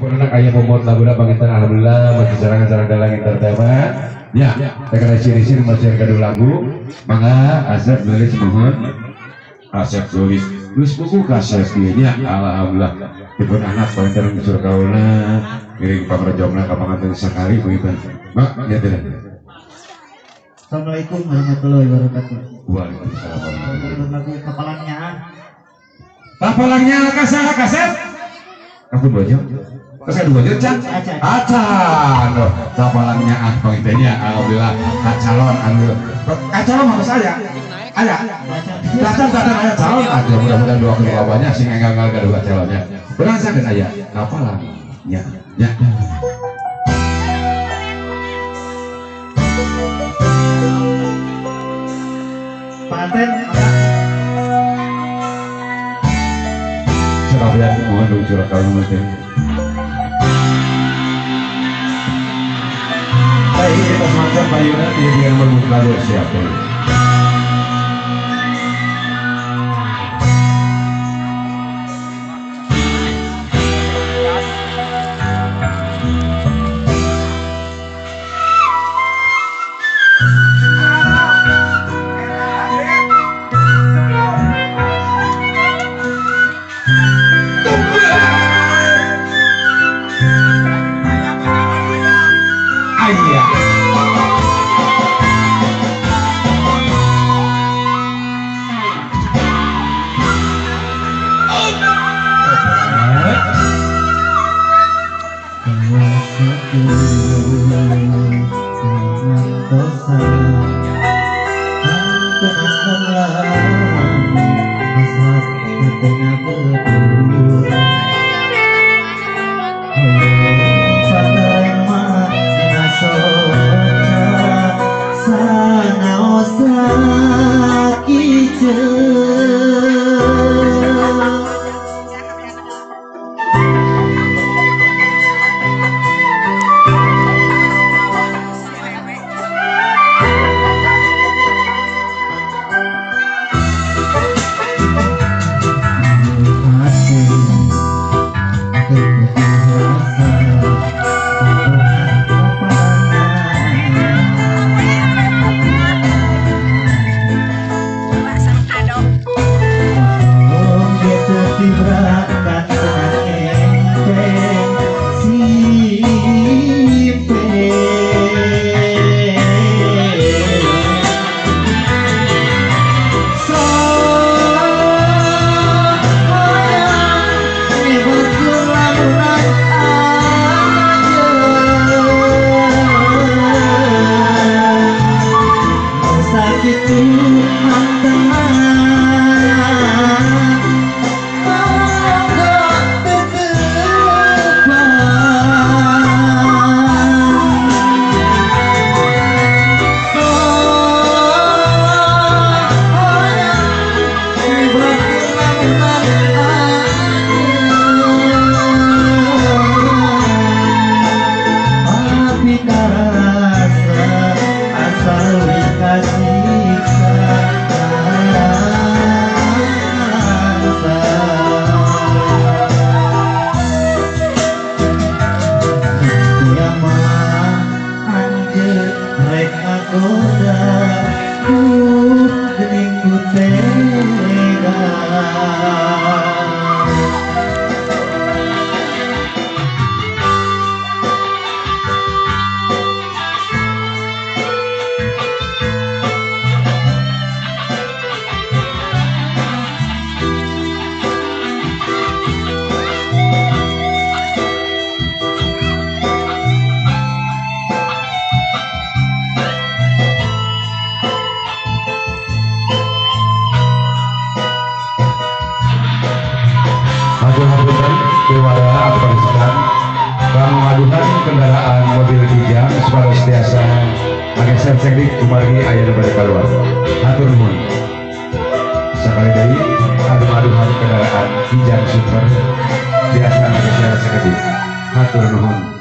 Dipun anak aya pemot laguna panginten alhamdulillah masih sareng-sareng dalang entertainment. Ya, tekana ciri-ciri masih gaduh lagu. Mangga Asep nulis mohon. Asep tulis. Geus buku ka Asep ieu nya alhamdulillah. Dipun anak panginten unsur kaulna ngiring pangrejongna ka panganten sakali panginten. Mak nya teh. Assalamualaikum warahmatullahi wabarakatuh. Waalaikumsalam warahmatullahi wabarakatuh. Lagu kapalangnya. Kapalangnya kasah kasep. Aku dua jam. Terus ada 2 jam, Can? Acan. Loh, kapalangnya ah pangitenya alhamdulillah kacalon anu. Kacalon mau saya. Aya. Datang datang aya calon aja mudah-mudahan doa kedua banyak sing enggal-enggal kedua calonnya. Berasakeun aya kapalangnya. Ya. Panten Serabian mohon dong curah kalung teh. Baik, kita semangat payuna dia biar membuka siap. Kendaraan Kijang Super biasa manusia sekedip. Hatur nuhun.